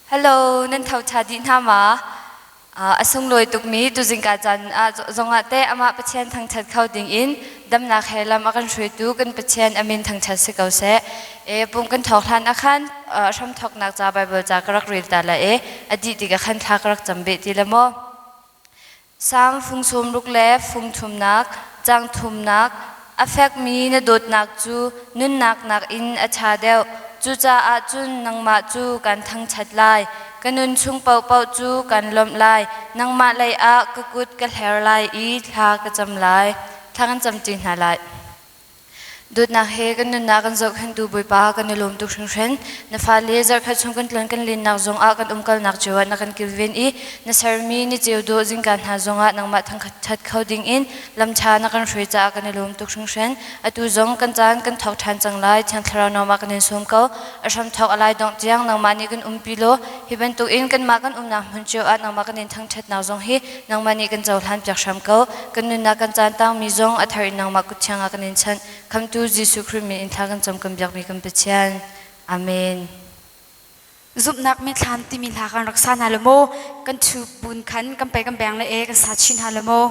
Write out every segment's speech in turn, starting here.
Hello, nan tho ṭha dih hna ma? A sunglawi tukmi tuzingka caan ah zongah teh amah Pathian thangṭhat kho dingin damnak he lam a kan hruaitu kan Pathian a min thangṭhat si ko seh. E, pum kan thawk hlan ah khan hramthawknak ca Bible ca ka rak rel ta la e, a dih tikah khan thla ka rak cam beh ti la maw? Sang fung sawmruk le fung thumnak, cang thumnak, a fekmi na dawtnak cu nunnak nakin a ṭha deuh. Cucaah cun nangmah cu kan thangṭhat lai. Ka nun chung paohpaoh cu kan lawmh lai. Nangmah lei ah ka kut ka hler lai i thla ka cam lai. Thla kan camṭi hna lai. Dawtnak he kan nunnak kan zohkhenhtu Bawipa kan i lawm tuk hringhran. Na fale zarhkhat chung kan tlon kan lennak zongah kan umkalnak cio ah na kan kilven i na sermi ni ceu dawh zingka hna zongah nangmah thangṭhat kho dingin lamṭha na kan hruai caah kan i lawm tuk hringhran. Atu zong kan caan kan thawk ṭhan cang lai. Thiang Thlarau nuam ah kan in sawm ko. A hramthawk a lai dongh tiang nangmah nih kan umpi law hi bantukin kanmah kan umnak hmun cio ah nangmah kan in thangṭhatnak zong hi nangmah nih kan cohlan piak hram ko. Kan nunnak kan caan tangmi zong a thar in nangmah kut thiang ah kan in chanh. Khamtu Jesuh Khrih min in thla kan cam kan biakmi kan Pathian. Amen. Zumhnak mithlam timi hla kan rak sa hna le maw kan thu bun khan kan pe kan beng le e kan sa chin hna le maw.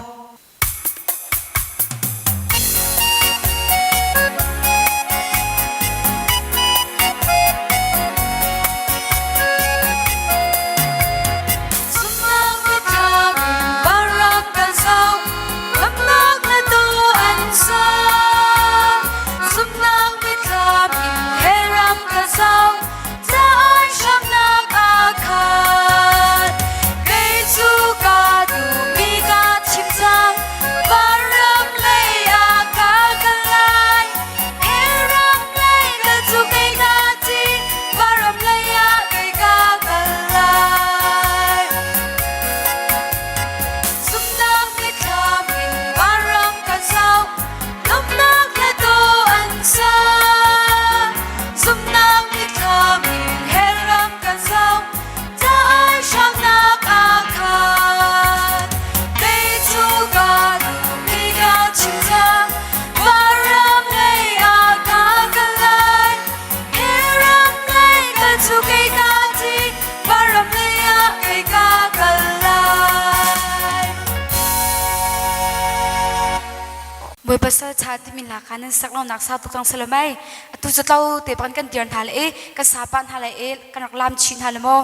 Bawipa sal cha timi hla kha nan sak lonak sau tuk cang salomai atu cu tlo te bang kan dir hna le e kan sapa hna le e kan rak lam chin hna le maw.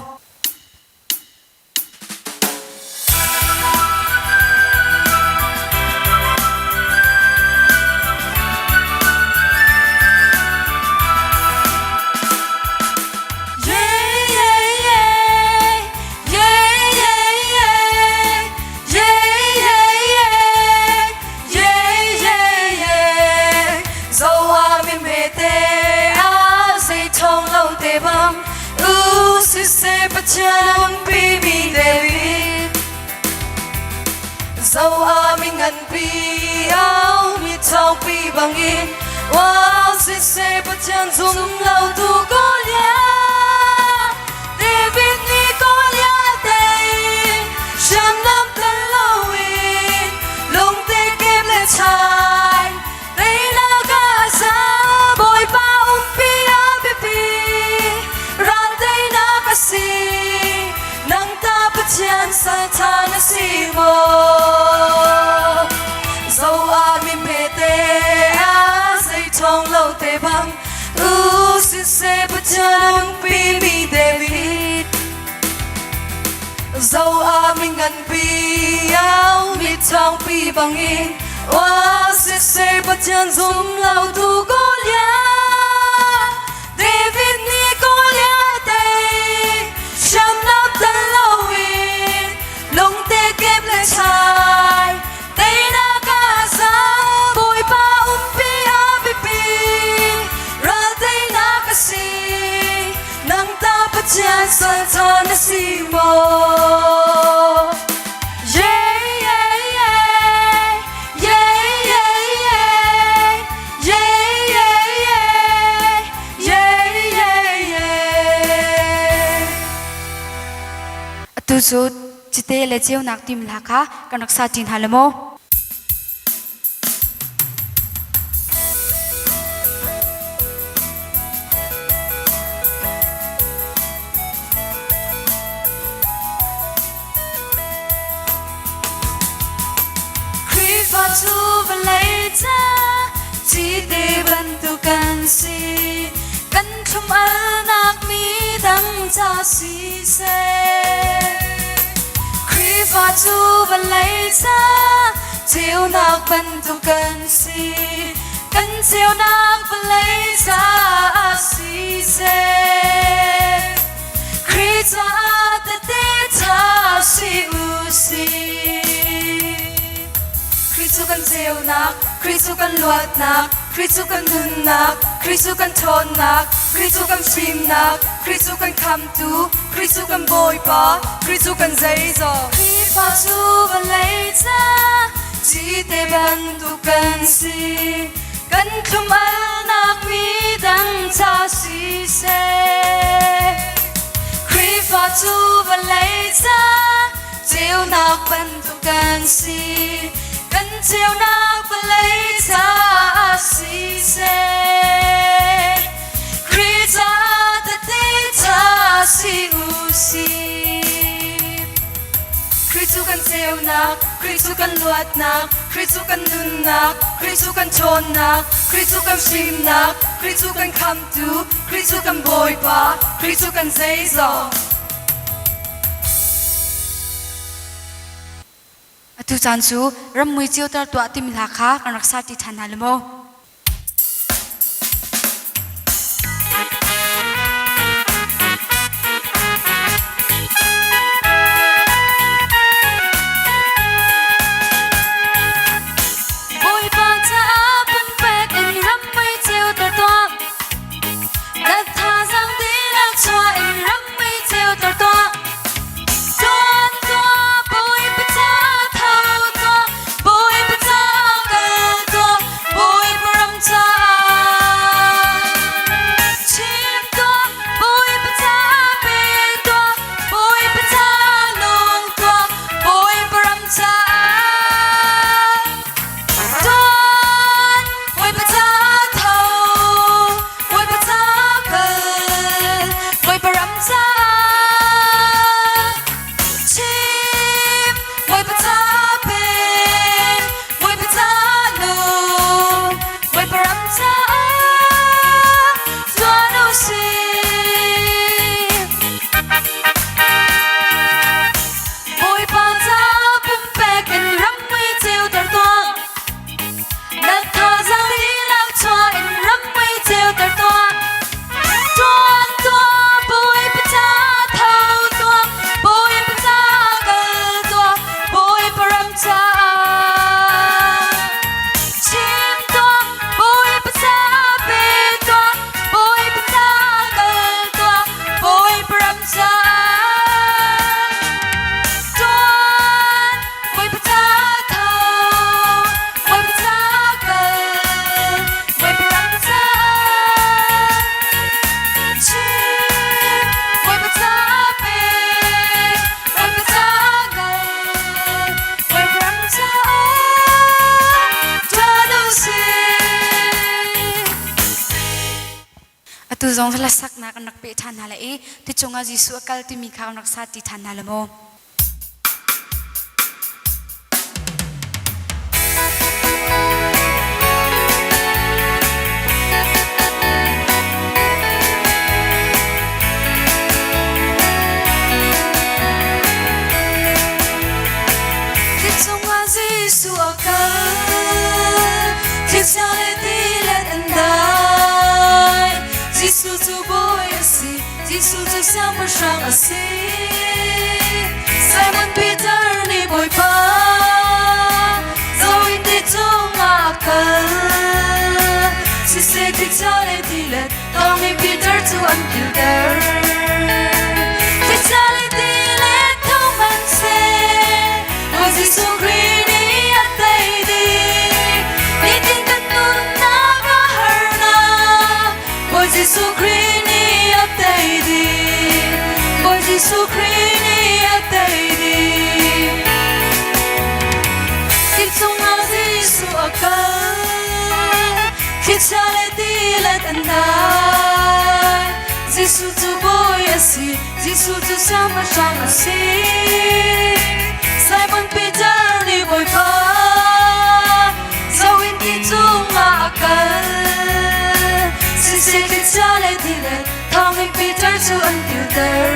Bangin wow si se Pathian zum lo tu Goliath David ni Goliath te hriamnam tel loin lungte kem le chai teinak a sa Bawipa umpi a biapi ral teinak a si nang ta Pathian saltha na si maw zo a mi hmete a zei ṭhawng lo te bang u siseh Pathian umpi mi David zo a mi nganpi au mi ṭhawngpi bangin wa siseh Pathian zum lo tu Goliath David nih Goliath tei hriamnam tel loin lungte kep le chai teinak a za Bawipa umpi a biapi ral teinak a si nang ta Pathian saltha na si maw Yeah yeah yeah yeah yeah yeah yeah yeah yeah yeah yeah yeah Atu cu cite le ceunak tim hla kha kan rak sa ṭi hna le maw. siseh. Khrihfa cu vawlei ca ceunak bantuk kan si. Kan ceunak vawlei caah siseh. Khrih caah tehte ṭha si u sih. Khrih cu kan ceunak, Khrih cu kan luatnak, Khrih cu kan nunnak, Khrih cu kan ṭhawnnak, Khrih cu kan fimnak, Khrih cu kan khamtu, Khrih cu kan Bawipa, Khrih cu kan zeizong. Khrihfa cu vawlei ca cite bantuk kan si. Kan thlum-alnak midang ca siseh. Khrihfa cu vawlei ca ceunak bantuk kan si. Kan ceunak vawlei caah siseh. Khrih caah tehte ṭha si u sih. Khrih cu kan ceunak, Khrih cu kan luatnak, Khrih cu kan nunnak, Khrih cu kan ṭhawnnak, Khrih cu kan fimnak, Khrih cu kan khamtu, Khrih cu kan Bawipa, Khrih cu kan zeizong. Atu caan cu rammui cioter tuah timi hla kha kan rak sa ṭi ṭhan hna le maw? Bawipa caah pumpek in rammui ceuter tuah. Na thazaang dihlak chuah in rammui ceuter tuah. Tuan tuah Bawipa caah tho tuah. Bawipa caah kal tuah. Bawipa ram caah. Chim tuah Bawipa caah pe tuah. Bawipa caah nung tuah. Bawipa ram caah. Tuan Bawipa caah tho. Bawipa caah kal. Bawipa ram caah. Chim Bawipa caah pe. Bawipa caah nung. Bawipa ram caah tuan u sih. Bawipa caah pumpek in rammui ceuter tuah. Na thazaang dihlak chuah in rammui ceuter tuah. Tuan tuah Bawipa caah tho tuah. Bawipa caah kal tuah. Bawipa ram caah. Chim tuah Bawipa caah pe tuah. Bawipa caah kal tuah. Bawipa ram caah. Tuan Bawipa caah tho. Bawipa caah kal. Bawipa ram caah. Chim Bawipa caah pe. Bawipa caah kal. Bawipa ram caah. Tuan u sih. Atu zong hlasaknak an rak peh ṭhan hna lai i ti cungah Jesuh a kal timi kha an rak sa ṭi ṭhan hna lai maw? Ti cungah Jesuh a kal, thlichia le tilet an dai. Jesuh cu Bawi a si, Jesuh cu Siangpahrang a si. Simon Peter nih Bawipa, zoin ti cungah a kal. Siseh thlichia le tilet thawng nih Peter cu an kilter. Thlichia le tilet thawng hmanhseh, Bawi Jesuh Khrih nih a tei dih. Nitin kan nunnak a harnak, Bawi Jesuh Khrih nih a tei dih. Bawi Jesuh Khrih nih a tei dih. Thil cungah Jesuh a kal, thlichia le tilet an dai. Jesuh cu Bawi a si, Jesuh cu siangpahrang a si. Simon Peter nih Bawipa, zoin ti cungah a kal. Siseh thlichia le tilet thawngin Peter cu an kilter.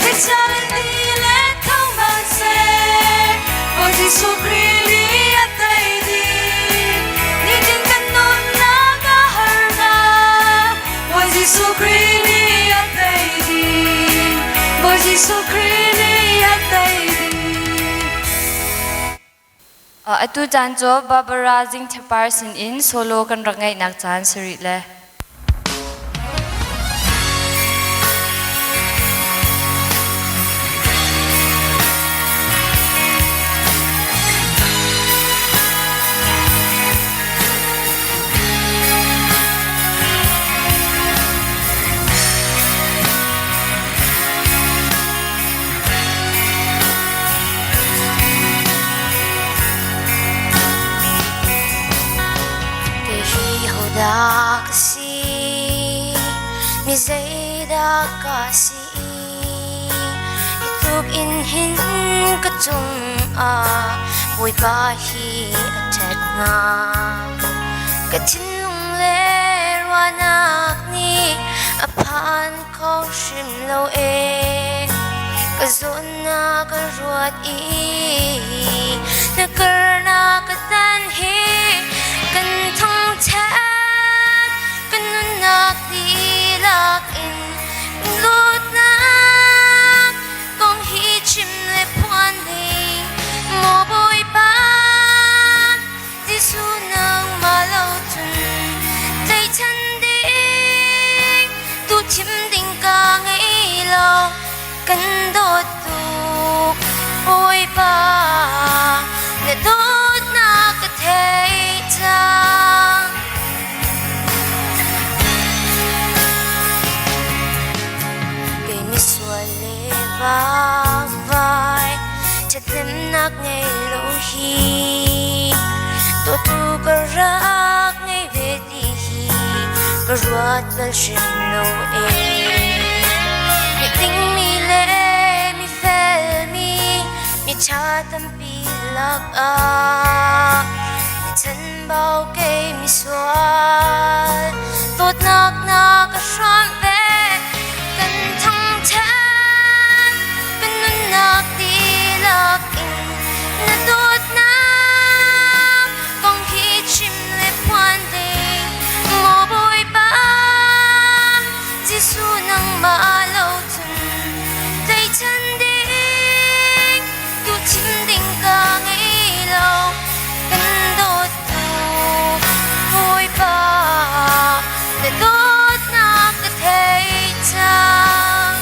Thlichia le ti le tho hmanhseh, Bawi Jesuh Khrih nih a tei dih. Nitin kan nunnak a harnak, Bawi Jesuh Khrih nih a tei dih. Bawi Jesuh Khrih nih a tei dih. Atu caan cu Barbara Zingthepar sinin solo kan rak ngeihnak caan si rih le. Kei hi hodah ka si? Mi zeidah ka si? Hi tluk in hin ka cungah Bawipa hi a ṭhat hnga. Ka thinlung le ruahnak nih a phan kho hrim lo ee. Ka zawn na ka ruat i na kar na ka tan hi kan thangṭhat kan nunnak dihlak in dawtnak kong hi chim le phuan ding maw Bawipa Jesuh nangmah lo cun tlaihchan ding tu chim ding ka ngei lo kan dawt tuk Bawipa na dawtnak ka thei cang. Kei misual le vakvai ṭhathnemnak ngei lo hi dawtu ka rak ngei ve ti hi ka ruat bal hrim lo ee. Miding mi le mifel mi miṭha tampi lakah mi chanbau kei misual dawtnak na ka hrawm ve kan thangṭhat kan nunnak dihlak in na dawtnak kong hi chim le phuan ding maw Bawipa Jesuh nangmah lo cun tlaihchan ding tu chim ding ka ngei lo kan dawt tuk Bawipa na dawtnak ka thei cang.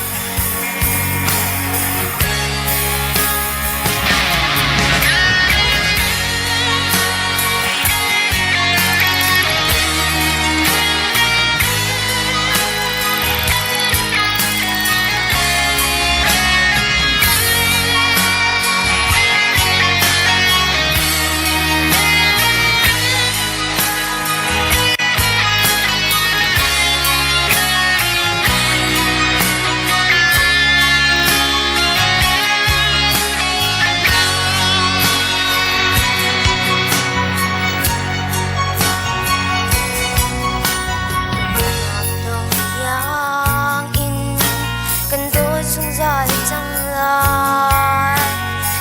Kan dawt zungzal cang lai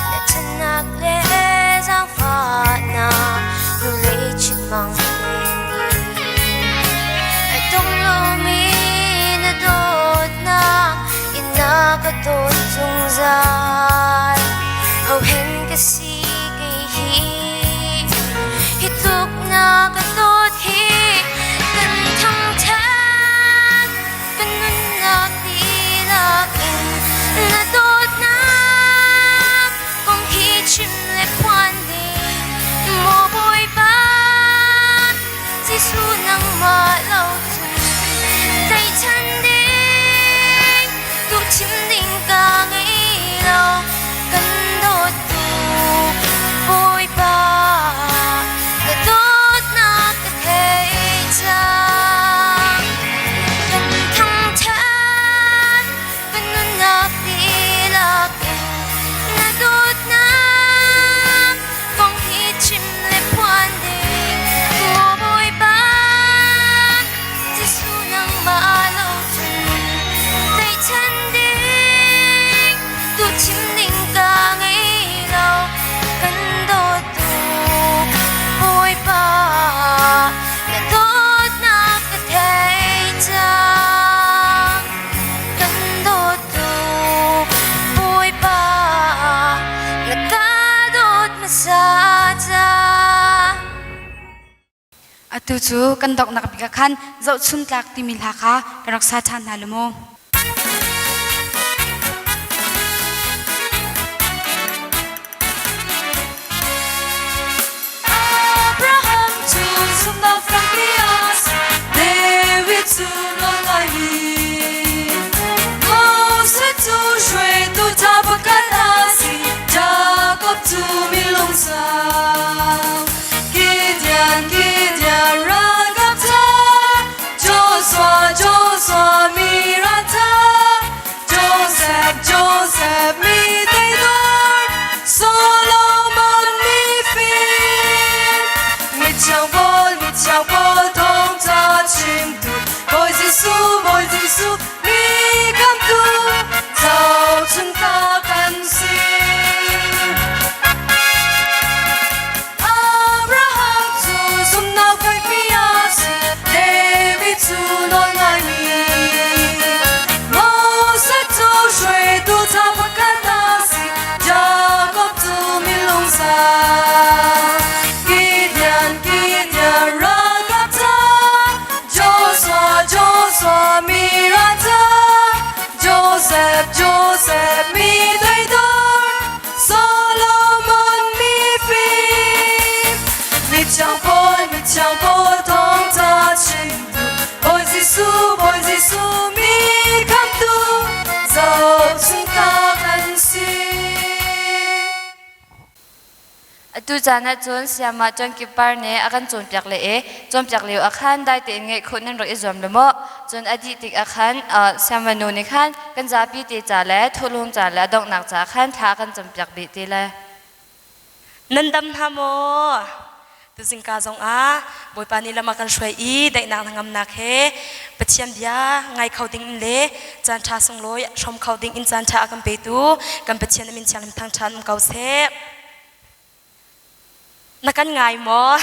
na ṭhatnak le zaangfahnak hnulei chim mang A dong lomi na dawtnak in na ka dawt zungzal Hohen ka si kei hi hi tluk na ka dawt hi kan thangṭhat kan nunnak dihlak in na dawtnak kong hi chim le phuan ding maw Bawipa Jesuh nangmah lo cun tlaihchan ding duh chim ding ka ngei lo kan dawt tuk Bawipa na dawtnak ka thei cang kan thangṭhat kan nunnak dihlak in na dawtnak kong hi chim le phuan ding maw Bawipa Jesuh nangmah lo cun. Atu cu kan donghnak bik ah khan zohchun tlak timi hla kha kan rak sa ṭhan hna lu mu. Abraham cu zumhnak fekpi a si, David cu nawlngaimi. Moses cu hruaitu ṭha pakhat a si, Jakob cu mi lungsau. Gideon, Gideon ralkap ṭha, Joshua, Joshua mi ralṭha. Joseph, Joseph mi teidor, Solomon mi fim. Mithiang Paul, mithiang Paul thawngṭha chimtu, Bawi Jesuh, Bawi Jesuh mi khamtu, zohchunhka kan si. Abraham cu zumhnak fekpi a si, David cu nawlngaimi. Moses cu hruaitu ṭha pakhat a si, Jakob cu mi lungsa. Gideon, Gideon ralkap ṭha, Joshua, Joshua mi ralṭha, Joseph, Joseph mi toidor, Solomon mifim, mithiang Paul, mithiang Paul thawngṭha chimtu, Bawi Jesuh, Bawi Jesuh mi khamtu, zohchunhka kan si. Atu caan ahcun sayamah John Kip Par nih a kan cawnpiak le i cawnpiak lio ah khan dai tein ngeih khawh nan rak i zuam le maw? Cun a dih tik ah khan sayama nu nih khan kan zapi te ca le thawhlawm ca le a donghnak ca khan thla a kan campiak dih te lai. Nan dam hna maw? Tuzingka zongah Bawipa nih lam a kan hruai i daihnak hnangamnak he Pathian bia ngai kho ding in le caan ṭha sunglawi hrawm kho ding in caan ṭha a kan petu kan Pathian a min thianghlim thangṭhat um ko seh. Na kan ngai maw?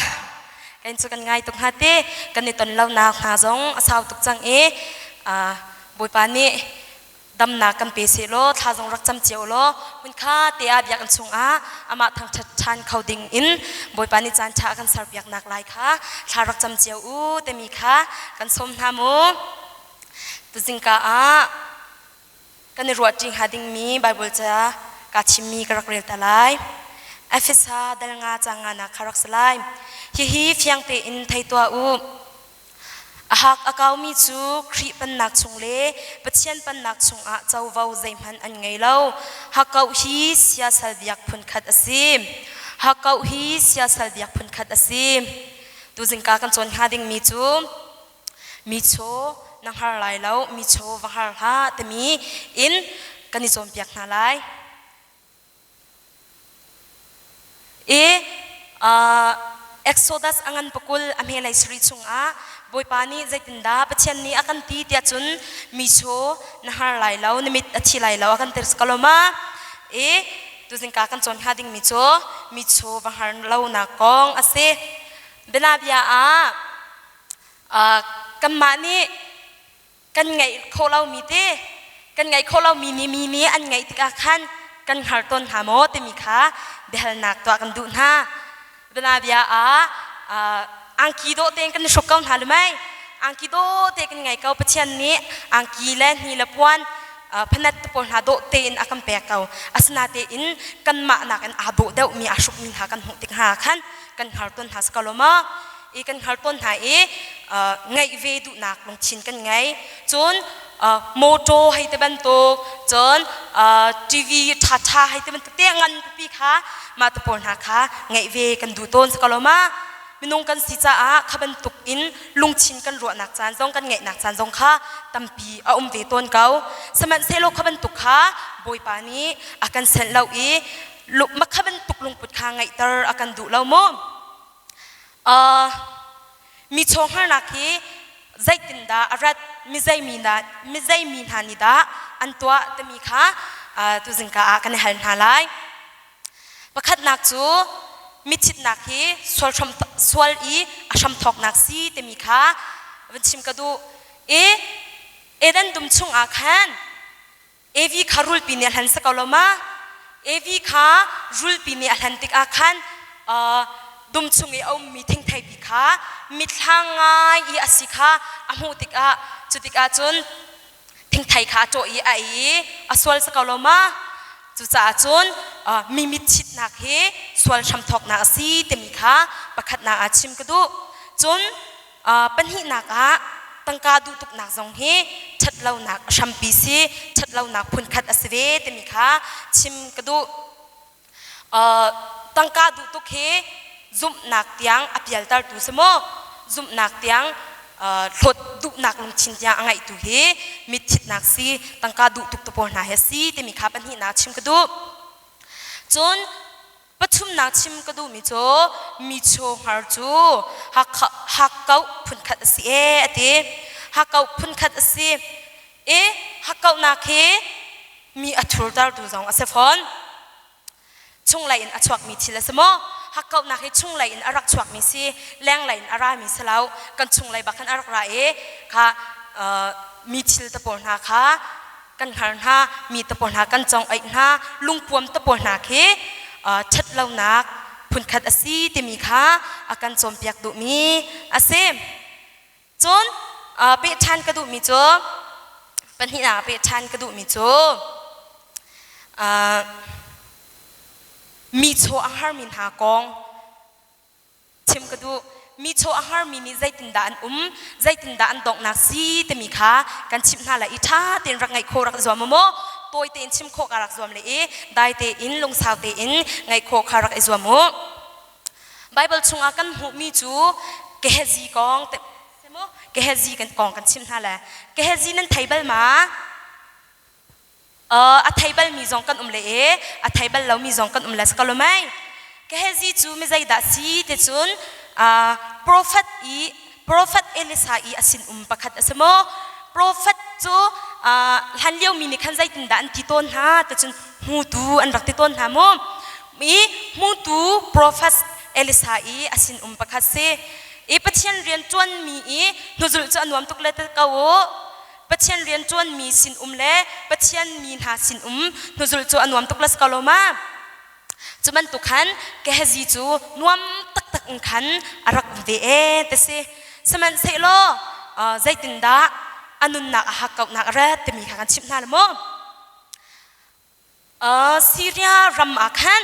Kan cu kan ngai tuk hnga te kan i ton lonak hna zong a sau tuk cang i Bawipa nih damnak kan pe sehlaw thla zong rak cam cio law hmunkha te ah biakinn chungah amah thangṭhat ṭhan kho ding in Bawipa nih caan ṭha a kan serpiaknak lai kha thla rak cam cio u timi kha kan sawm hna mu. Tuzingka ah kan i ruahṭi hnga dingmi Baibal ca kaa thimmi ka rak rel ta lai. Efesa dal nga caang nganak kha rak si lai. Hihi fiang tein thei tuah u. A hak a kaumi cu Khrih pennak chung le Pathian pennak chungah covo zeihmanh an ngei lo. Hakkauh hi siasal biak phunkhat a si. Hakkauh hi siasal biak phunkhat a si. Tuzingka kan cawn hnga dingmi cu mi chaw na hngar lai lo, mi chaw va hngar hlah timi in kan i cawnpiak hna lai. I Exodus a ngan pakul a hmelei sarih chungah Bawipa nih zeitindah Pathian nih a kan ti tiah cun mi chaw na har lai lo, na mit a thi lai lo a kan ti ko ma? I tuzingka kan cawn hnga dingmi cu mi chaw va har lonak kong a si. Bianabia ah kanmah nih kan ngeih khawh lomi te kan ngeih khawh lomi nih mi nih an ngeih tikah khan kan hngar tawn hna maw timi kha biahalnak tuah kan duh hna. Bianabia ah angki dawh tein kan i hruk ko hna lu mei angki dawh te kan ngei ko Pathian nih angki le hni le puan phanet te pawl hna dawh tein a kan pek ko asinatein kanmah nakin aa dawh deuhmi aa hrukmi hna kan hmuh tik hna khan kan hngar tawn hna si ko lo maw i kan hngal tawn hna i ngeih ve duhnak lungthin kan ngei cun motor hei te bantuk cun TV ṭhaṭha hei te bantuk te ngan pipi kha mah te pawl hna kha ngeih ve kan duh tawn si ko lo ma minung kan si caah kha bantuk in lungthin kan ruahnak caan zong kan ngeihnak caan zong kha tampi a um ve tawn ko sihmanhsehlaw kha bantuk kha Bawipa nih a kan senh lo i kha bantuk lungput kha ngeihter a kan duh lo mu Mi chawngharnak hi zeitindah a rat, mi mi hna nih dah an tuah timi kha tuzingka ah kan i hal hna lai. Pakhatnak cu mithitnak hi sual i a hramthawknak si timi kha van chim ka duh. I Eden dum chungah khan Evi kha rulpi nih a hlan si ko lo ma? Evi kha rulpi nih a hlan tikah khan. Dum chung i a ummi thingtheipi kha mitthlang ngai i a si kha a hmuh tikah cu tikah cun thingthei kha a cawh i a ei i a sual si ko lo ma? Cucaah cun mi mitchitnak hi sual hramthawknak a si timi kha pakhatnak ah chim ka duh. Cun pahnihnak ah tangka duh tuknak zong hi ṭhatlonak a hrampi si, ṭhatlonak phunkhat a si ve timi kha chim ka duh. Tangka duh tuk hi zumhnak tiang a pialtertu si maw? Zumhnak tiang hlawt duhnak lungthin tiang a ngeihtu hi mitthitnak si, tangka duh tuk te pawl hna hi a si timi kha pahnihnak chim ka duh. Cun pathumnak chim ka duhmi cu mi chaw-hngar cu hakkauh phunkhat a si ee a ti. Hakkauh phunkhat a si i hakkauhnak hi mi a thurtertu zong a si fawn. Chunglei in a chuakmi thil a si maw? Hakkauhnak hi chunglei in a rak chuakmi si, lenglei in a rami si lo. Kan chunglei bak khan a rak ra i kha mi thil te pawl hna kha kan hngar hna, mi te pawl hna kan cong aih hna, lungpuam te pawl hna khi ṭhatlonak phunkhat a si timi kha a kan cawnpiak duhmi a si. Cun peh ṭhan ka duhmi cu pahnihnak ah peh ṭhan ka duhmi cu mi chaw a hngarmi hna kong chim ka duh. Mi chaw a hngarmi nih zeitindah an um, zeitindah an donghnak si timi kha kan chimh hna lai i ṭha tein rak ngaih khawh rak i zuam u mu. Tawi tein chim khawh ka rak zuam le i dai tein lungsau tein ngaih khawh kha rak i zuam u. Baibal chungah kan hmuhmi cu Gehazi kong Gehazi kan kong kan chim hna le Gehazi nan thei bal ma? a thei balmi zong kan um le e a thei bal lomi zong kan um le si ko lo mei Gehazi cu mi zeidah si ti cun prophet i prophet Elisa i a sin um pakhat a si maw prophet cu hlan lio mi nih khan zeitindah an ti tawn hna ti cun hmutu an rak ti tawn hna mu I hmutu profet Elisa i a sinum pakhat si. I Pathian rian ṭuanmi i hnuzulh cu a nuam tuk le ko u. Pathian rian ṭuanmi sinum le Pathian mi hna sinum hnuzulh cu a nuam tuk le si ko lo ma? Cu bantuk khan Gehazi cu nuam taktak in khan a rak um ve ee ti si. Sihmanhsehlaw zeitindah a nunnak a hakkauhnak a rat timi kha kan chimh hna le mu. Siria ram ah khan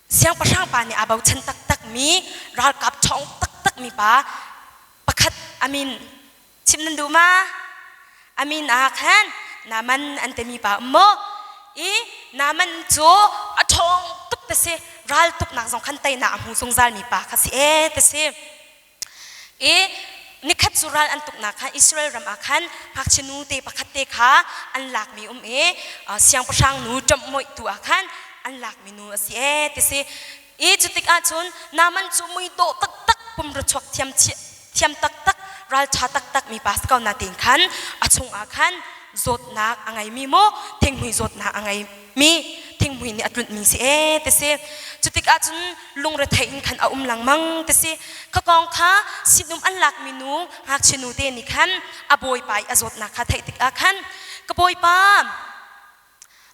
siangpahrang pa nih aa bochan taktakmi ralkap ṭhawng taktakmi pa pakhat a min chim nan duh ma? A min ah khan Naaman an timi pa um maw? I Naaman cu a ṭhawng tuk te si, ral tuknak zong khan teinak a hmu zungzalmi pa kha si ee ti si. I nikhat cu ral an tuknak kha Israel ram ah khan ngakchia nu te pakhat te kha an lakmi um i siangpahrang nu ṭamhmoihtu ah khan an lakmi nu a si ee ti si. I cu tikah cun Naaman cu muidawh taktak pumrua chuak thiam thiam taktak ralṭha taktak mi pa si ko na tein khan a chungah khan zawtnak a ngeimi maw thinghmui zawtnak a ngei mi thinghmui nih a tlunhmi si ee ti si cu tikah cun lungrethei in khan a um lengmang ti si kha kong kha sinum an lakmi nu ngakchia nu te nih khan a bawipa i a zawtnak kha theih tikah khan ka bawipa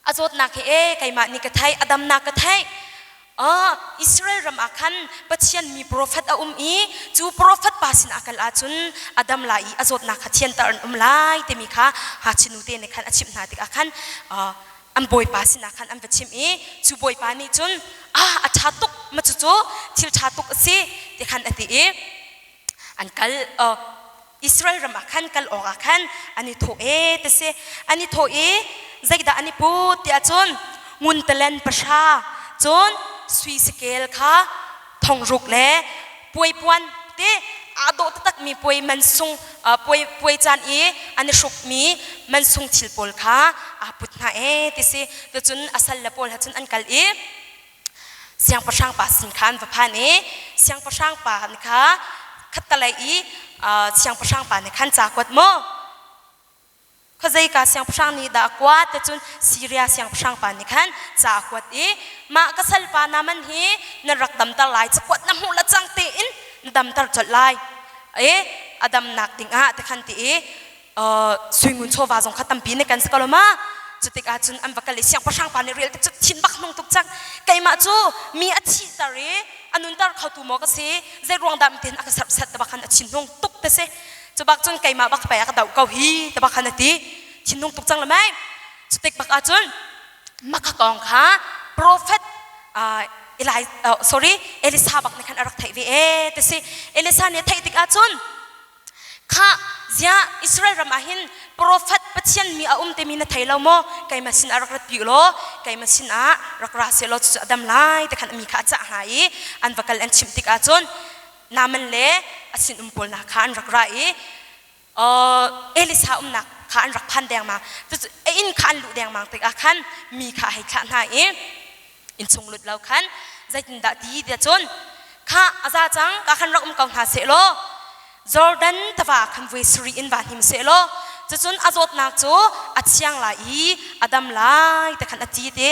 a zawtnak hi ee keimah nih ka theih a damnak ka theih Israel ram ah khan Pathian mi profet a um i cu profet pa sin ah kal ahcun a dam lai i a zawtnak kha thianter an um lai timi kha ngakchia nu te nih khan a chimh hna tikah khan an bawipa sinah khan an va chimh i cu bawipa nih cun ah a ṭha tuk ma cucu thil ṭha tuk a si ti khan a ti i an kal Israel ram ah khan kal awk ah khan an i thawh e ti si an i thawh i zeidah an i put tiah cun ngun talen pahra cun sui sakel kha thongruk le puai puan te aa dawh taktakmi puai mansung puai puai caan i an i hrukmi mansung thil pawl kha aa put hna e ti si cun a sal le pawl he cun an kal i siangpahrang pa sin kha an va phan i siangpahrang pa kha khattalei i siangpahrang pa nih khan ca kuat maw Khuazeika siangpahrang nih dah a kuat ti cun Siria siangpahrang pa nih khan ca a kuat i mah ka salpa Naaman hi nan rak damter lai cakuat na hmuh le cang tein na damter colh lai i a damnak dingah ti khan ti i suingun chawva zong kha tampi nih kan si ko lo ma cu tikah cun an va kal i siangpahrang pa nih rel tik cu thin bak hnung tuk cang keimah cu mi a thihter i. A nunter khotu maw ka si? Zei ruang dah miten a ka serhsat te bak khan a thinhung tuk te si. Cu bak cun keimah bak pei a ka doh ko hi te bak khan a ti. Thinhung tuk cang le mei. Cu tik bak ahcun maka kong kha prophet Eli sorry Elisa bak nih khan a rak theih ve ee ti si. Elisa nih a theih tik ahcun Khah, ziah Israel ram ah hin profet Pathian mi a um timi na thei lo maw? Keimah sin ah rak rat pi law keimah sin ah rak ra seh law cucu a dam lai ti khan a mi kha a cah hna i an va kal an chimh tik ahcun Naaman le a sinum pawl hna kha an rak ra i Elisa umnak kha an rak phan dengmang. Cucu a inn kha an luh dengmang tikah khan mi kha a hei thlah hna i innchung lut lo khan zeitindah ti tiah cun kha a za cang ka khan rak um ko hna seh law Jordan tiva khan voi sarih in va hnim seh law cucun a zawtnak cu a thiang lai i a dam lai ti khan a ti te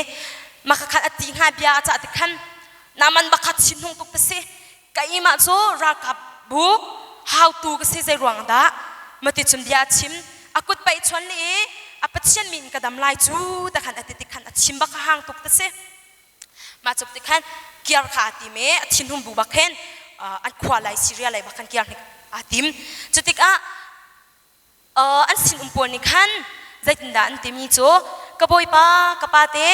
maka khan a ti hnga bia a cah ti khan naman bakhat thinhung tuk te si keimah cu ralkap bu hautu ka si zei ruang dah mati cun bia a chim a kut paih chuan li i a pathian min ka dam lai cu ta khan a ti ti khan a chim bak hang tuk ta si mah cuk ti khan kiar kha a tim i a thinhum bu bak khin an khua lai Syria lai bak khan kiar hnik aa tim cu tikah an sinum pawl nih khan zeitindah an timi cu ka bawipa ka pate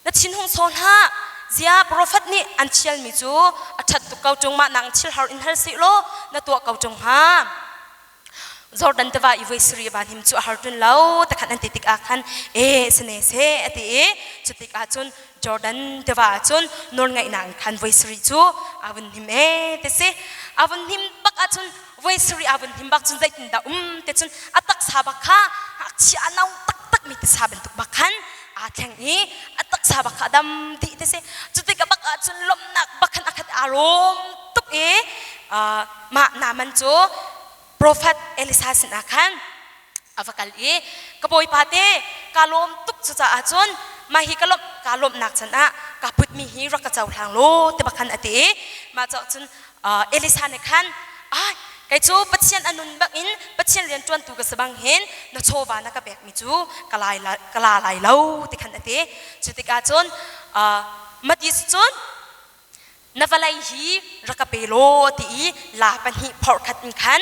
na thinhung saw hlah zia profet nih an thialmi cu a ṭhat tuk ko ṭung mah nang thil har in hal sih law na tuah ko ṭung hnga Jordan tiva i voi sari van him cu a har ṭun lo takhan an ti tikah khan e sane se a ti i cu tikah cun Jordan tiva ah cun nawlngaihnak in khan voi sarih cu a vun hnim e ti si a vun hnim bak ahcun voi sarih a vun hnim bak cun zeitindah um ti cun a taksa bak kha ngakchia a no taktak mi tisa bantuk bak khan aa thleng i a taksa bak kha a dam dih ti si cu tikah bak ahcun lawmhnak bak khan a khat aa lawm tuk i mah Naaman cu profet Elisa sinah khan a va kal i ka bawipa te ka lawm tuk cucaah cun mah hi ka lawmh ka lawmhnak can ah ka putmi hi rak ka cohlang law ti bak khan a ti i mah cawk cun Elisa nih khan ai kei cu Pathian a nun bang in Pathian rian ṭuantu ka si bang hin na chawva na ka pekmi cu ka lai ka la lai lo ti khan a ti cu tikah cun Matis cun na vawlei hi rak ka pe law ti i la pahnih phorh khat in khan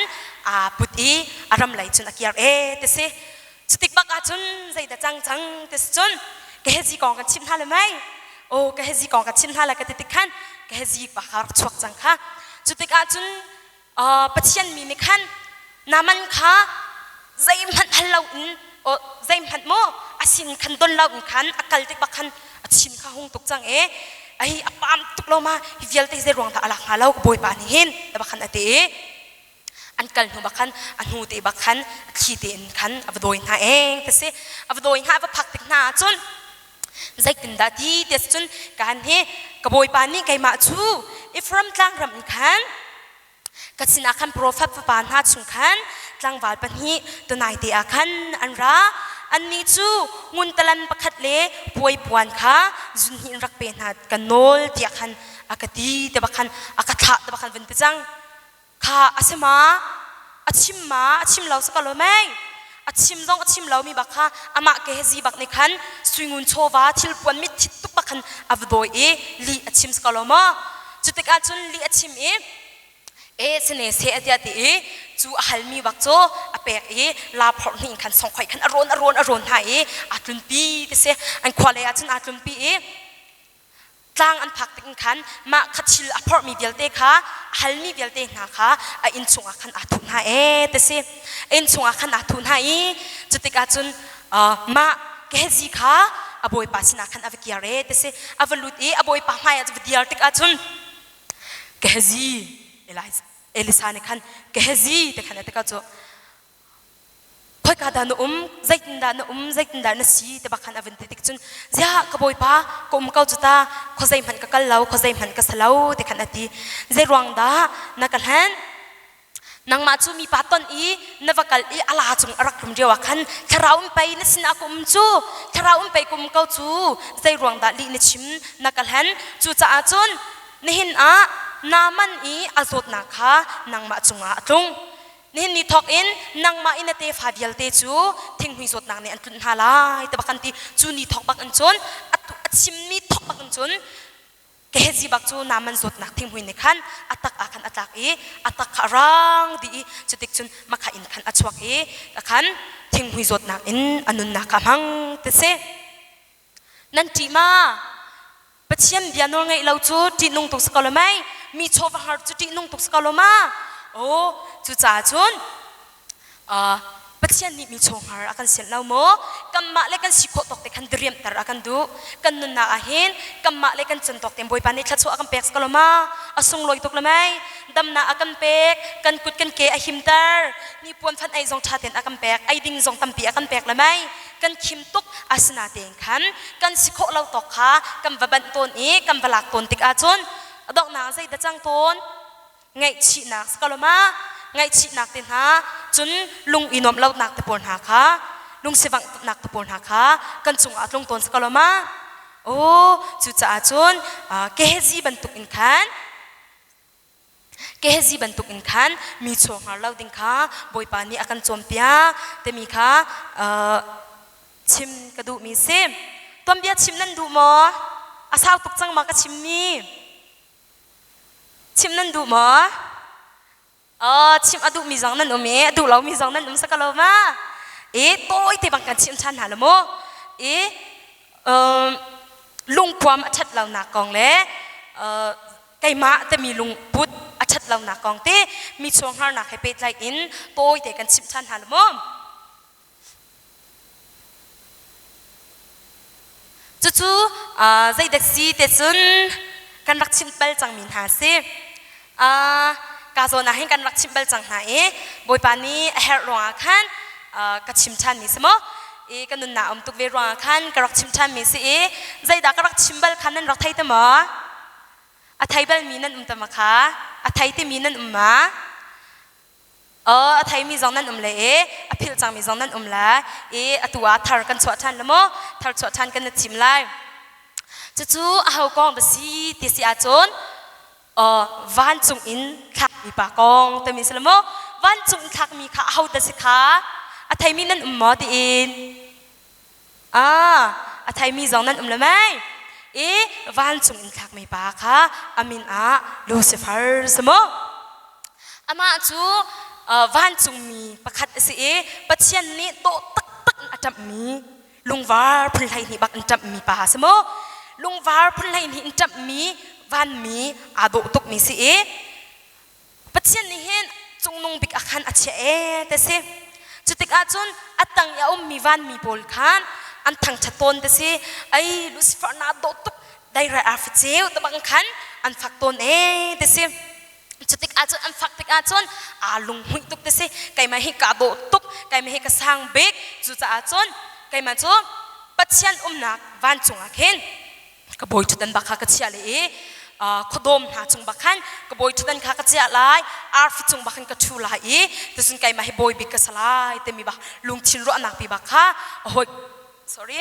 aa put i a ram lei cun a kir e ti si cutik bak ahcun zeidah cang cang ti si cun Gehazi kong kan chimh hna le mei o Gehazi kong kan chimh hna le ka ti tik khan Gehazi pa kha rak chuak cang kha cutik ahcun Pathian mi nih khan Naaman kha zeihmanh hal loin zeihmanh maw a sin khan don loin khan a kal tik bak khan a chin kha hung tuk cang e ai a pam tuk lo ma hi vialte zei ruang dah a lak hnga lo ka bawipa nih hin ti bak khan a ti i an kal hnu bak khan a hnu te bak khan a thli tein khan a va dawi hna eng ti si a va dawi hna a va phak tik hna ahcun zeitindah ti ti cun kan hi ka bawipa nih keimah cu Ephraim tlangram in khan Ka sinah khan profet fapa hna chung khan tlangval pahnih tunai te ah khan an ra. Annih cu ngun talan pakhat le puai puan kha zunhnih in rak pe hna ka nawl tiah khan a ka ti te bak khan a ka thlah te bak khan vun ti cang. Kha a si ma? A chim ma? A chim lo si ko lo mei? A chim zong a chim lomi bak kha amah Gehazi bak nih khan suingun chawva thilpuan mitthit tuk bak khan a va dawi i lih a chim si ko lo maw? Cu tikah cun lih a chim i e sine se a tiah ti i cu a halmi bak cu a pek i la phorh hnih in khan songkhoi khan a rawn a rawn a rawn hna i aa tlunpi ti si an khua lei ah cun aa tlunpi i tlang an phak tik in khan mah kha thil a phorhmi vialte kha a halmi vialte hna kha a inn chungah khan aa thuh hna ee ti si inn chungah khan aa thuh hna i cutikah cun mah Gehazi kha a bawipa sinah khan a va kir ee ti si a va lut i a bawipa hmaiah va dir tikah cun Gehazi Elisa nih khan Gehazi ti khan a ti ka cu khoika dah na um zeitindah na um zeitindah na si ti bak khan a vun ti tik cun ziah ka bawipa ka um ko cu ta khuazei hmanh ka kal lo khuazei hmanh ka sa lo ti khan a ti zei ruang dah na ka hlen nangmah cu mipa ton i na va kal i a la cung a rak rum lio ah khan thlarau in pei na sinah ka um cu thlarau in pei ka um ko cu zei ruang dah lih na chim na ka hlen cucaah cun nihin ah Naaman i a zawtnak kha nangmah cungah a tlung Nihin ni thawk in nangmah i na tefa vialte cu thinghmui zawtnak nih an tlunh hna lai ti bak an ti. Cu ni thawk bak in cun a chimmi thawk bak in cun. Gehazi bak cu Naaman zawtnak thinghmui nih khan a tak ah khan a tlak i a tak kha a rang dih i cutik cun makha in khan a chuak i khan thinghmui zawtnak in a nunnak kha hmang ti si. Nan ṭih ma? Pathian bia nawl ngeih lo cu ṭihnung tuk si ko lo mei? Mi chawva har cu ṭihnung tuk si ko lo ma? Aw, cucaah cun Pathian nih mi chungkhar a kan sianh lo maw? Kanmah le kan si khawh tawk te khan diriamhter a kan duh. Kan nunnak ah hin kanmah le kan can tawk tein Bawipa nih thluachuah a kan pek si ko lo ma? A sunglawi tuk le mei. Damnak a kan pek, kan kut kan ke a himter, hnipuan fan ei zong ṭha tein a kan pek, ei ding zong tampi a kan pek le mei. Kan khim tuk asinatein khan kan si khawh lo tawk kha kan va banh tawn i kan va lak tawn tik ahcun a donghnak zei dah cang tawn? Ngaihchihnak si ko lo ma? Ngaihchihnak te hna cun lung i nuamh lonak te pawl hna kha lungsivanghnak te pawl hna kha kan cungah a tlung tawn si ko lo ma? Aw cucaah cun Gehazi bantuk in khan Gehazi bantuk in khan mi chawnghar lo ding kha Bawipa nih a kan cawnpiak timi kha chim ka duhmi si. Tuanbia chim nan duh maw? A sau tuk cang ma ka chimmi? Chim nan duh maw? Aw, chim a duhmi zong nan um i a duh lomi zong nan um sa ko lo ma? I tawi te bang kan chim ṭhan hna lo mu. I um, lungpuam a ṭhat lonak kong le uh, keimah timi lungput a ṭhat lonak kong te mi chuangharnak he pehtlai in tawi te kan chim ṭhan hna lo mu. Cucu zeidek si te cun kan rak chimh bal cangmi hna si. Ka zawn ah hin kan rak chimh bal cang hna i Bawipa nih a herh ruangah khan ka chim ṭhanmi si maw? I ka nunnak um tuk ve ruangah khan ka rak chim ṭhanmi si i zeidah ka rak chim bal kha nan rak thei te maw? A thei balmi nan um te ma kha? A thei timi nan um ma? A theimi zong nan um le i a philh cangmi zong nan um lai i atu ah thar kan chuah ṭhan le maw thar chuah ṭhan kan na thim lai. Cucu aho kong da si ti si ahcun vancung in thlakmi pa kong timi si le maw vancung in thlakmi kha aho da si kha a theimi nan um maw tiin a theimi zong nan um le mei i vancung in thlakmi pa kha a min ah Lucifer si maw Amah cu vancungmi pakhat a si i Pathian nih dawh taktak in a ṭamhmi lungvar phun 12 bak in ṭamhmi pa a si maw? Lungvar phun 12 in ṭamhmi vanmi aa dawh tukmi si i Pathian nih hin cungnung bik ah khan a chiah ee ti si. Cu tikah cun a tang i a ummi vanmi pawl khan an thangṭhat tawn ti si. Ei Lucifer na dawh tuk dairai arfi ceu te bang khan an fak tawn ee ti si. Cutik ahcun an fak tik ahcun aa lunghmuih tuk ti si. Keimah hi kaa dawh tuk, keimah hi ka sang bik. Cucaah cun keimah cu Pathian umnak vancung ah khin ka bawi ṭhutdan bak kha ka chiah le i khuadawm hna cung bak khan ka bawi ṭhutdan kha ka chiah lai, arfi cung bak khan ka ṭhu lai i tucun keimah hi bawi bik ka si lai timi bak lungthin ruahnak pi bak kha a hawi sorry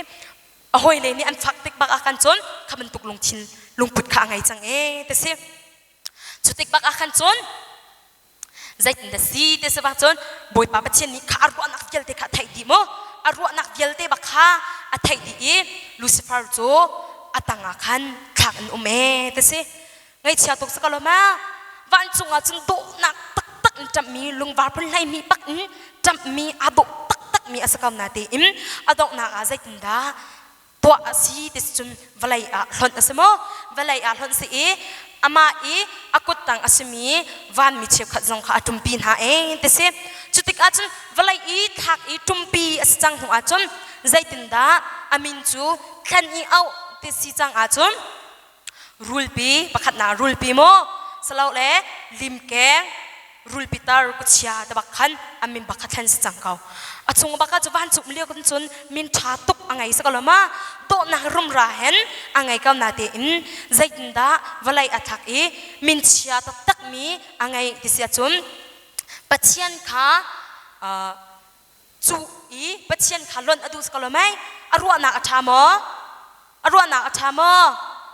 a hawile nih an fak tik bak ah khan cun kha bantuk lungthin lungput kha a ngei cang ee ti si. Cu tik bak ah khan cun zeitin dah si ti si bak cun Bawipa Pathian nih kha a ruahnak vialte kha a theih dih mu. A ruahnak vialte bak kha a theih dih i Lucifer cu a tang ah khan thlak in um ee ti si. Ngaihchia tuk si ko lo ma? Vancung ah cun dawhnak taktak in ṭamhmi lungvar phun 12 bak in ṭamhmi aa dawh taktakmi a si ko natein a donghnak ah zeitindah tuah a si ti cun vawlei ah hlonh a si maw? Vawlei ah hlonh si i amah i a kuttang a simi vanmi cheukhat zong kha a ṭumpi hna ee ti si. Cu tikah cun vawlei i thlak i ṭumpi a si cang hnu ahcun zeitindah a min cu thlen i auh ti si cang ahcun rulpi pakhatnak rulpi maw silole limkeng rulpi tar kuchia te bak khan an min bak kha thlen si cang ko a chung bak ah cu vancung lio kan cun min ṭha tuk a ngei si ko lo ma dawhnak rumra hen a ngei ko na tein zeitindah vawlei a thak i min chia taktak mi a ngei ti si ahcun Pathian kha cu i Pathian kha lonh a duh si ko lo mei? A ruahnak a ṭha maw? A ruahnak a ṭha maw?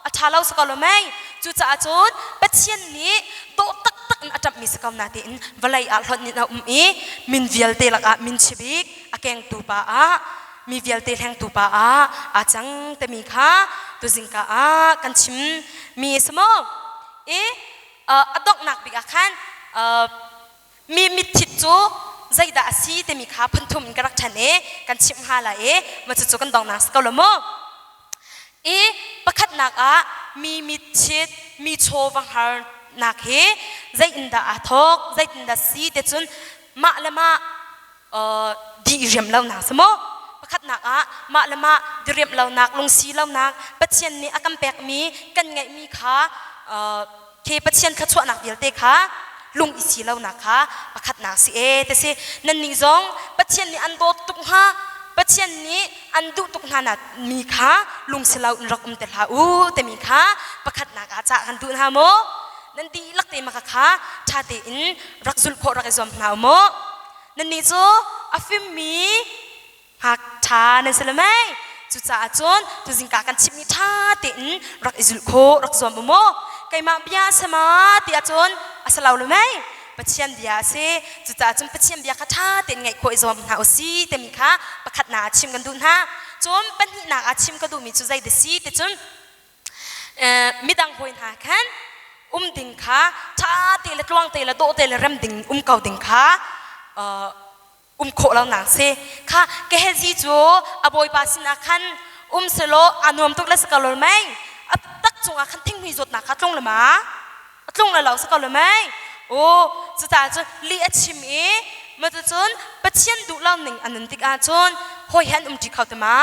A ṭha lo si ko lo mei? Cucaah cun Pathian nih dawh taktak in a ṭamhmi si ko natein vawlei ah hlonh in a um i min vialte lakah min chibik a kengtu pa ah mi vialte hlengtu pa ah aa cang timi kha. tuzingka ah kan chim mi a si maw? I a donghnak bik ah khan mi mitthit cu zeidah a si timi kha phunthum in ka rak ṭhen i kan chimh hnga lai i mah cucu kan donghnak si ko lo maw? I pakhatnak ah mi mitchit, mi chaw va hngarnak hi zei in dah aa thawk, zeitindah si ti cun mah le mah di i riam lonak si maw? Pakhatnak ah mah le mah diriamh lonak, lungsi lonak, Pathian nih a kan pekmi, kan ngeihmi kha khi Pathian thluachuahnak vialte kha lung i si lonak kha pakhatnak si e te si. Nannih zong Pathian nih an dawt tuk hnga, Pathian nih an duh tuk hna na mi kha lung si lo in rak um te hlah u timi kha pakhatnak ah cah kan duh hna maw? Nan dihlak te maka kha ṭha tein rak zulh khawh rak i zuam hna u maw? Nannih cu a fimmi ngakṭha nan si le mei? Cucaah cun tuzingka kan chimhmi ṭha tein rak i zulh khawh rak zuam u maw? Keimah bia a si ma ti ahcun a si lo le mei? Pathian bia a si. Cucaah cun Pathian bia kha ṭha tein ngaih khawh i zuam hna u si timi kha pakhatnak ah chim kan duh hna. Cun pahnihnak ah chim ka duhmi cu zei dah si ti cun midang hawi hna khan um ding kha ṭha te le tluang te le dawh te le rem ding um ko ding kha um khawh lo nak si kha Gehazi cu a bawipa sinah khan um selaw a nuam tuk le si ko lo mei a tak cungah khan thinghmui zawtnak kha tlung le ma a tlung le lo si ko lo mei o cucaah cun lih a chim i matucun Pathian duh lo ning a nun tikah cun hawi he an um ṭi kho te ma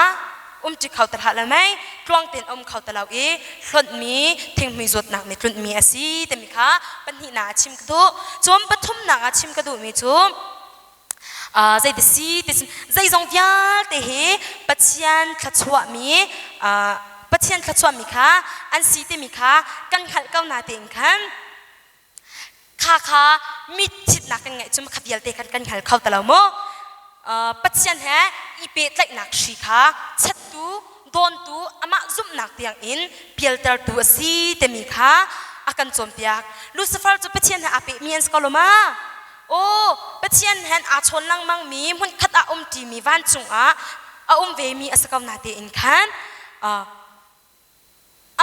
um ṭi kho te hlah lo mei tluang tein um kho te lo i hlonhmi thinghmui zawtnak nih tlunhmi a si timi kha pahnihnak ah chim ka duh cun pathumnak ah chim ka duhmi cu zeiti si ti zeizong vialte hi Pathian thluachuahmi Pathian thluachuahmi kha an si timi kha kan hngalh ko na tein khan kha kha mit thitnak kan ngeih cu kha vialte khan kan hngal kho ti lo maw? Pathian he i pehtlaihnak hri kha chattu dawntu amah zumhnak tiang in pialtertu a si timi kha a kan cawnpiak. Lucifer cu Pathian he aa pehmi an si ko lo ma? Aw, Pathian hen aa chawn lengmangmi hmunkhat ah umṭimi vancung ah a um vemi a si ko na tein khan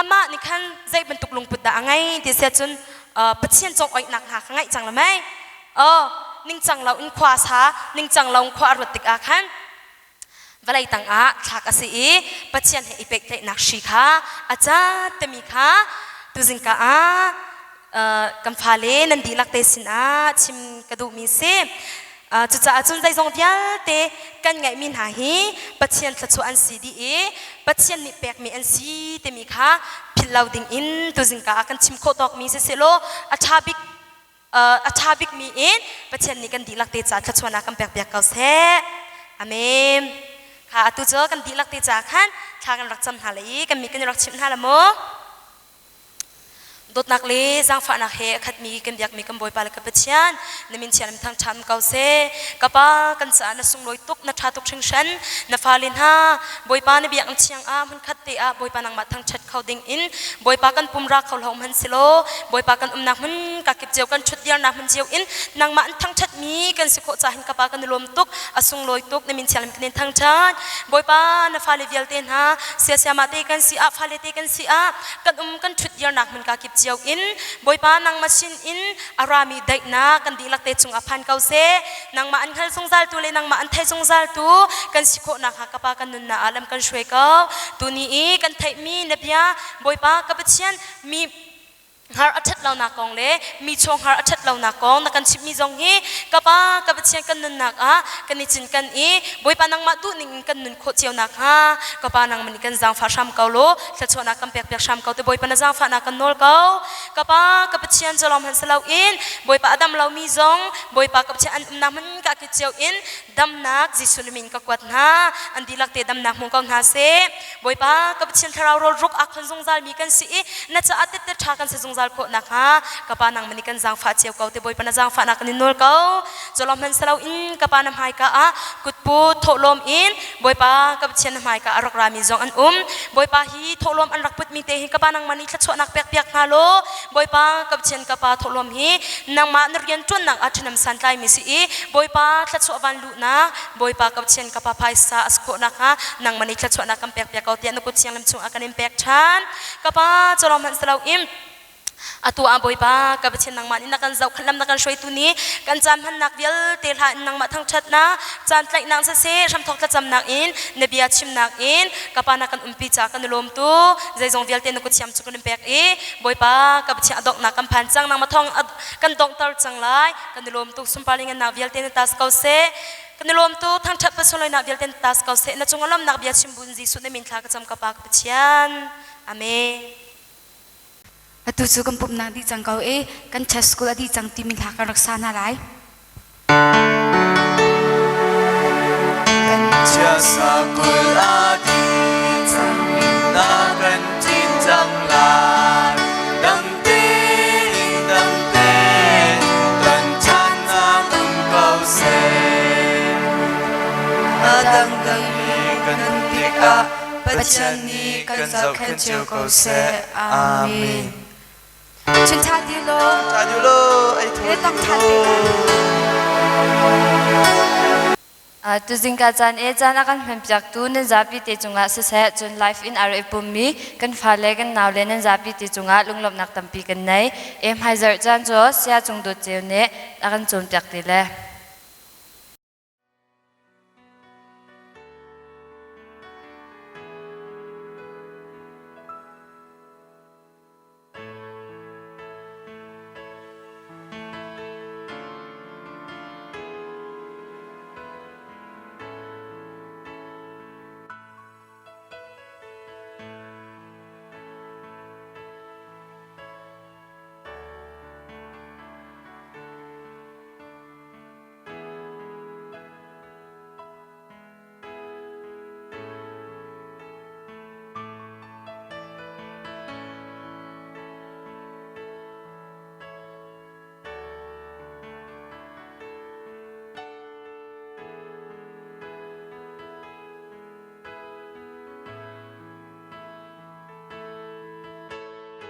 amah nih khan zei bantuk lungput dah a ngei ti si ahcun Pathian congoihnak hna kha ngaih cang le mei ningcang lo in khua sa ningcang lo in khua a ruat tikah khan vawlei tangah thlak a si i Pathian he i pehtlaihnak hri kha a cat timi kha tuzingka ah kan fale nan dihlak te sinah chim ka duhmi si. Cucaah cun zeizong vialte kan ngeihmi hna hi Pathian thluachuah an si dih i Pathian nih pekmi an si timi kha philh lo dingin tuzingka ah kan chim khawh tawkmi siselaw a ṭha bik a ṭha bikmi in Pathian nih kan dihlak te caah thluachuahnak kan pekpiak ko seh. Amen. Kha atu cu kan dihlak te caah khan thla kan rak cam hna lai i kan mi kan i rak chimh hna la mu. Dawtnak le zaangfahnak he a khatmi kan biakmi kan Bawipa le ka Pathian, na min thianghlim thangṭhat ko seh. Ka Pa, kan caah na sunglawi tuk, na ṭha tuk hringhran. Na fale hna, Bawipa na biakinn thiang ah hmunkhat te ah Bawipa nangmah thangṭhat kho ding in Bawipa kan pum ra kho hlah hmanh silaw Bawipa kan umnak hmun kakip cio kan ṭhut dirnak hmun cio in nangmah an thangṭhatmi kan si khawh caah hin ka Pa kan i lawm tuk, a sunglawi tuk, na min thianghlim kan in thangṭhat. Bawipa, na fale vialte hna, siasiamah te kan si ah, fale te kan si ah, kan um kan ṭhut dirnak hmun ka kip cio in Bawipa nangmah sin in a rami daihnak kan dihlak te cungah phan ko seh. Nangmah an hngal zungzaltu le nangmah an thei zungzaltu kan si khawh nakhnga ka Pa kan nunnak ah lam kan hruai ko. Tuni i kan theihmi na bia Bawipa ka Pathian mi hngar a ṭhat lonak kong le mi chaw hngar a ṭhat lonak kong na kan chimhmi zong hi ka Pa ka Pathian kan nunnak ah kan i cinken i Bawipa nangmah duh ning in kan nun khawh cio nakhnga ka Pa nangmah nih kan zaangfah hram ko law thluachuahnak kan pek piak hram ko te Bawipa na zaangfahnak kan nawl ko. Ka Pa ka Pathian cu lawng hmanh si loin Bawipa a dam lomi zong Bawipa ka Pathian an umnak hmun ka kit cio in damnak Jesuh na min ka kuat hna an dihlak te damnak hmu ko hna seh. Bawipa ka Pathian thlarau rawl ruk aa khon zungzal mi kan si i na caah tette ṭha kan si zungzal. zungzal khawh nakhnga ka Pa nangmah nih kan zaangfah cio ko te Bawipa na zaangfahnak kan in nawl ko. Culawm hmanh si loin ka Pa na hmaika ah kutput thawhlawm in Bawipa ka Pathian na hmaika a rak rami zong an um. Bawipa hi thawhlawm an rak putmi te hi ka Pa nangmah nih thluachuahnak pek piak hna law Bawipa ka Pathian ka Pa thawhlawm hi nangmah na rian ṭuannak ah ṭhahnem santlaimi si i Bawipa thluachuah van luhnak Bawipa ka Pathian ka Pa phaisa a si khawh nakhnga nangmah nih thluachuahnak kan pek piak ko tiah na kut thianghlim chungah kan in pek ṭhan. Ka Pa culawm hmanh si loin atu ah Bawipa ka Pathian nangmah nih na kan zohkhenh lam na kan hruaitu nih kan caan hmannak vialte hla in nangmah thangṭhatnak caan tlaihnak siseh hramthawk thlacamnak in na bia chimnak in ka pa na kan umpi caah kan i lawm tu zeizong vialte na kut thiam cu kan in pek i Bawipa ka Pathian a donghnak kan phan cang nangmah thawng kan donghter cang lai kan i lawm tuk sunpar ngannak vialte na tas ko seh kan i lawm tu thangṭhat pasoloinak vialte na tas ko seh na cung a lawmnak bia chim bun Jesuh na min thla ka cam ka pa ka Pathian Amen. Atu cu kan pumhnak dih cang ko i kan church school a dih cang timi hla kan rak sa hna lai. Kan chiasa kul a dih cang na kan ṭin cang lai. Dam tein dam tein kan ṭhannak um ko seh. A dangdang i kan tikah Pathian nih kan zohkhenh cio ko seh. Amen. Chun tha ti law. Tha ti law, ei tho ti law. Tuzingka caan e caan a kan hmanpiaktu nan zapi te cungah siseh cun life in a rak i pummi kan fale kan naule nan zapi te cungah lunglawmhnak tampi kan nei. E hmaizarh caan cu sia cung dawt ceu nih a kan cawnpiak te le.